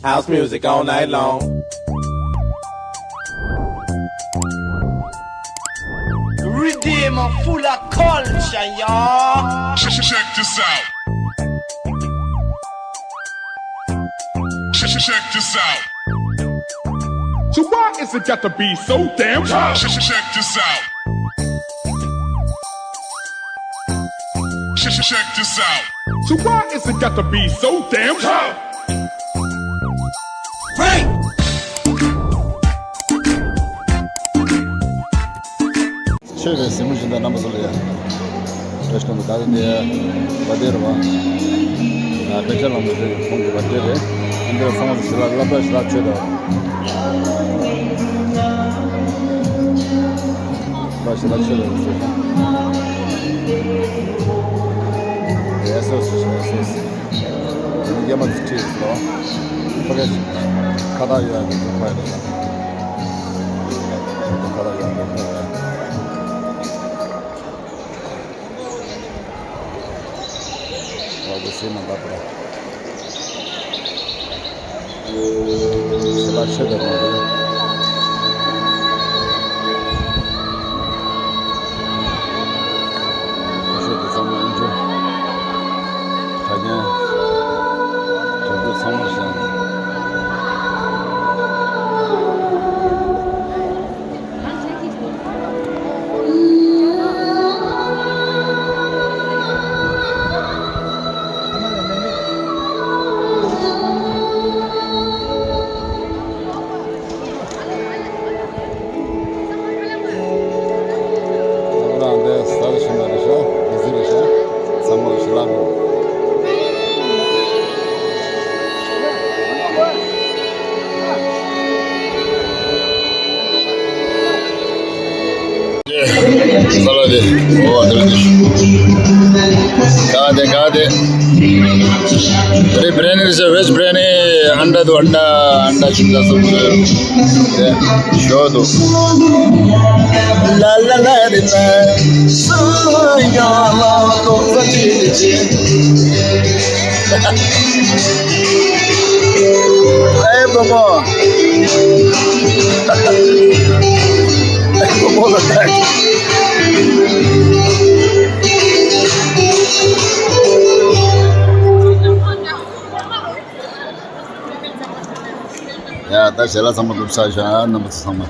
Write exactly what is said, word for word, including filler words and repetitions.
House music all night long. Redeem full of culture, y'all. Check, check this out. Check, check this out. So why is it got to be so damn hard? Check, check this out. Check, check this out. So why is it got to be so damn hard? Frank! ཆོས་པའི་གཟིགས་མོ་བཞིན་དུ་རྣམ་པ་ཚོ་ལ་ཡ། བཀྲ་ཤིས་བདེ་ལེགས། ད་རེས་འདི་བ་དེ་རུ་བ། ང་དཔེ་ཆ་ལམ་དུ་ཁོང་གི་བ་དེ་རེད། འདི་ཚང་མ་ཞི་ལ་སློབ་གྲྭ་ཞི་ལ་ཆོས་དང་། སློབ་གྲྭ་ཞི་ལ་ཆོས་དང་ཟེར། ཡ་སོ་སོ་སོ་སོ། ཡ་མ་ཚི་ཁྲིད་སོ། ཁོ་རེ་ཁ་བཏགས་ཡོད་ཡ་དེ་ཁོ་ཡ་དེ། ཁ་བཏགས་ཡོད་ཡ་དེ་ཁོ་ཡ། ཨོ་དེ་སེམས་མ་འདའ་པར། ཞི་ལ་ཆོས་དང་མ་འདུག་ཆོས་དེ་ཚང་མ་ཨིན་ཇོ། གྲྭ་རྒན། དོན་གྲུབ་ཚང་མ་བཞག་ང་རང་འདི་ས་ཆ་ཤིང་ན་རེད་ཤག་དེ་ཚོ་རེད་ཤག་ཚང་མ་ཞི་ལ་གོ། ས་ལ་དེ། འོ་དེ་རེད་དེ། ག་དེ་ག་དེ། རེ་བྷི་རི་ཡ་ནི་རེད་ཤག་ཝེཇ་བྷི་རི་ཡ་ནི། ཨན་ཌ་དུ་ཨན་ཌ། ཨན་ཌ་ཅིག་ད་སོ་སོ། དེ་ཞོ་དུ། ལ་ལ་ལ་རེ་ལ། སུ་ཡ་ལ་ལོ་ཙ་ཅི་ཅི། ཨེ་བུ་མོ། ཨེ་བུ་མོ་ལ་ད། ཡ་ད་ཞལ་ལག་ཚང་མ་འགྲུབ་ཚར་ཤག་རྣམ་པ་ཚོ་ཚང་མ།